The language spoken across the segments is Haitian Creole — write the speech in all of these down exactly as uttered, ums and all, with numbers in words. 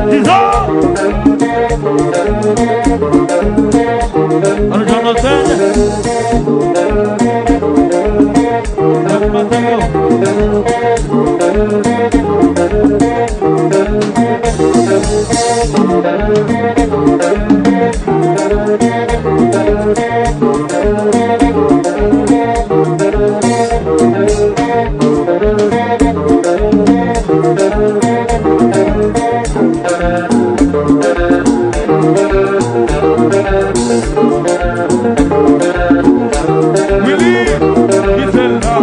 Zizo! Ann jwenn lòt sèn. Lòt maten yo. Willy, Gisèl la.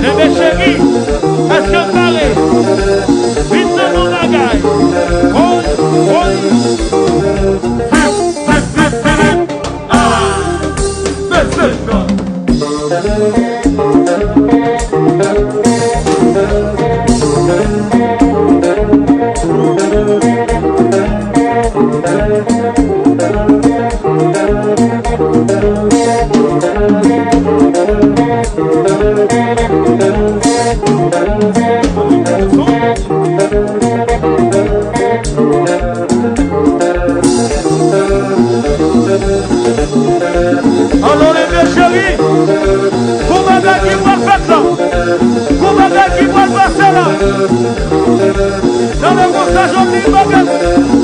Bebe cheri, èske w pare? Vin nan yon bagay. Woy, woy. Fèt, fèt, fèt, fèt. Ah! Fèt, fèt, fèt. Alò, leve cheri, gon bagay ki pral fèt la, gon bagay ki pral pase la. Nan le konsa, jodi bagay.